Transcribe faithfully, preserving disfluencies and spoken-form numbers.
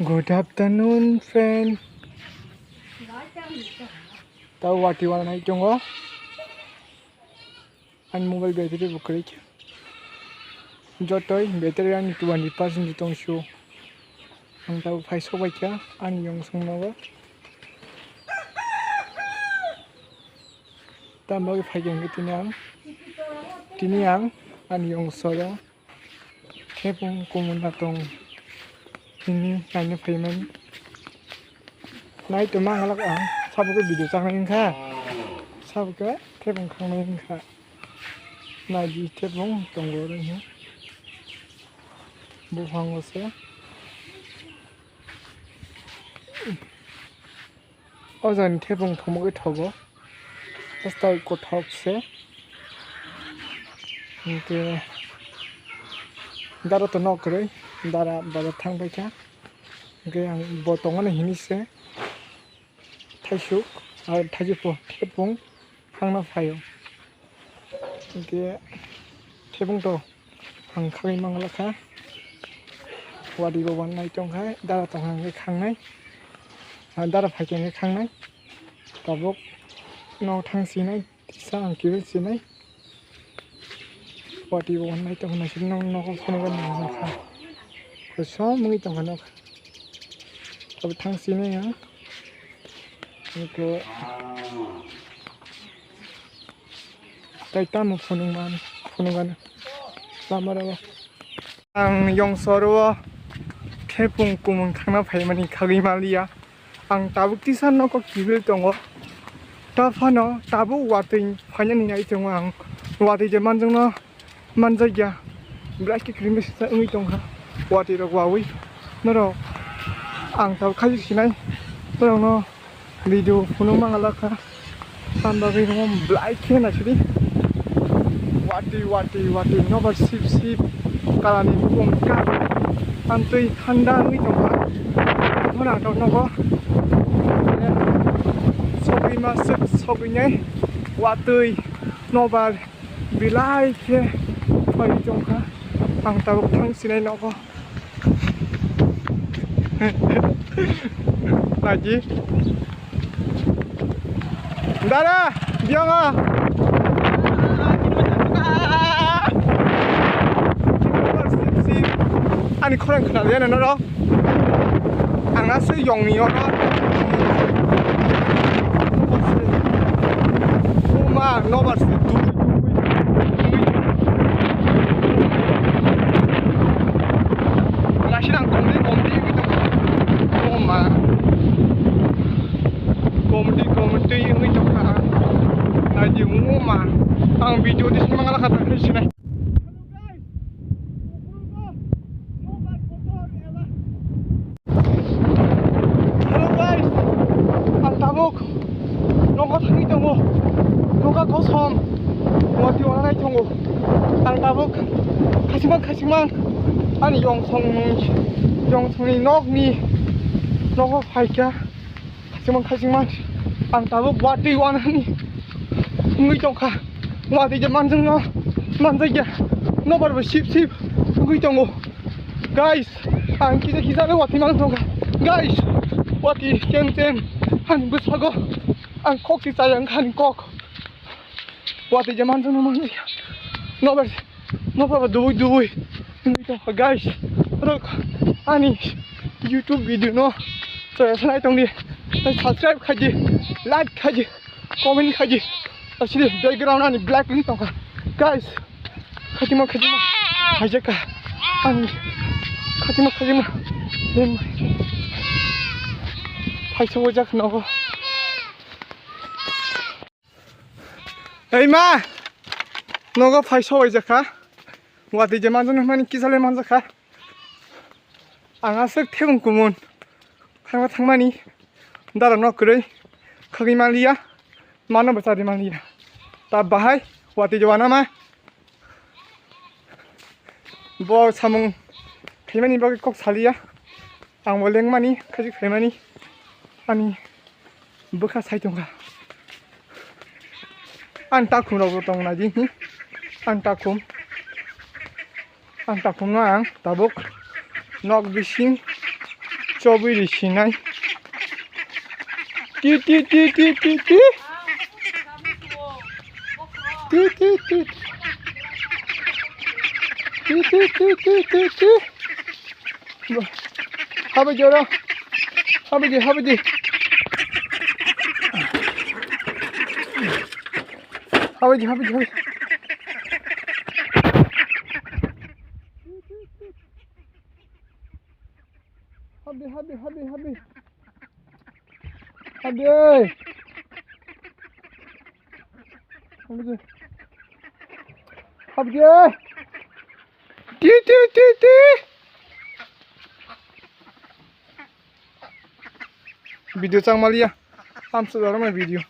Good afternoon, friend. Tao wati wana nai tongo. Ani mobile battery bo kwrwi kha. Jotoi battery ani twenty percent tong su. Ang tao phai sok bai kha ani yong song nogo. Tamo phai kha tini ang. Tini ang ani yong soro. Thepung kumun na tong hini naina phaimani. Nai to mangalak ang, sabo khe video chaknai wngkha. Sabo khe thepung khangnai wngkha. Nai di thepung tongo oro hino. Buphango se. O jani thepung thumugwi thogo. Hastai kothok se. Hinkhe dara to nok kwrwi. Dara bazar thang paikha. Hinkhe ang bo tongmani hini se. Thaisuk, ar thaisuk po, thepung. Khangna phaio. Hinkhe thepung to ang khagwi mangla kha. Wadi bo wan nai tong khai, dara tong hang khe khangnai. Ah, dara phai khe khangnai. Tabuk no thang sinai, tisa ang kibil sinai. Wadi bo wan nai tong nai sini no nogo phone ga nang kha. Kosom mui tong kha nok. Tabuk thang sinai ang. Hinkhe tei tamo phunukman, phunukgano lama rwo. Ang yong soro thepung kumung thangna phaimani khagwi manliya. Ang tabuk tisa nogo kibil tongo. Ta phano tabuk watwi phainani nai tongo ang. Watwi je manjakno manjakya. Belai khe krimisa wngwi tongkha. Watwi rok wawi. Norok ang tabuk khaisik sinai. Norokno video phunuk mangalakha. Tam bagwi rwng belai khe naisidi. Watwi, watwi, watwi. Nobar sip, sip. Kalani bukung kap. Amtwi thanda wngwi tongkha. Phano ang tok nogo. Sogwi ma suk, sogwi nai. Watwi. Nobar. Belai khe phai tongkha. Ang tabuk thang sinai nogo. Naji. Dara, bianga. Ani khorang khna liya na noro. Ang aswk yongni oro. Uma nobar se tu. Laisi nang komdi komdi wngwi tongkha. Uma. Komdi komdi wngwi tongkha. Naidi uma. Ang video di sini mangala kata sinai. Hello guys, ang tabuk nogo thangwi tongo, nogo kosom, watwi wananai tongo. Ang tabuk khachimang khachimang ani yongsongni, yongsongni nokni nogo phaikha. Khachimang khachimang ang tabuk watwi wanani wngwi tongkha. Watwi je manjakno manjakya, nobar bo sip sip wngwi tongo. Guys, ang kisa kisa le watwi mang tongkha. Guys, watwi chem chem ani bwskango ang kok si chaya wngkha ani kok. Watwi je manjakno manjakya, nobar nobar bo dubui dubui wngwi tongkha guys. Rok ani YouTube video no chaya sanai tongdi, subscribe khaidi, like khaidi, comment khaidi. Asli background ani black wngwi tongkha guys. Khatima khatima haijakha ani khatima khatima. Phaisa wajak nogo. Ei ma, nogo phai sawai jakha. Watwi je manjaknai mani kisa le manjakha. Ang aswk thebung kumun. Thangma thangmani dara nok kwrwi khagwi manliya. Mano bo chari manliya. Ta bahai watwi je wanama. Bo samung khaimani bagwi kok saliya. Ang bo lengmani, khachi khaimani. Ani bwkha sai tongkha. Ang takhum rok bo tong nai di hi. Ang takhum. Ang takhum no ang tabuk nok bising chobwi ri sinai. Ti, ti, ti, ti, ti, ti. Ti, ti, ti. Ti, ti, ti, ti, ti, ti. Habai di oro. Habai di, habai di. Habai di, habai di, habai di. Habi, habi, habi, habi. Habi, oi. Habi, habi. Ti, ti, ti, ti. Video chang maliya. Am su daro mai video.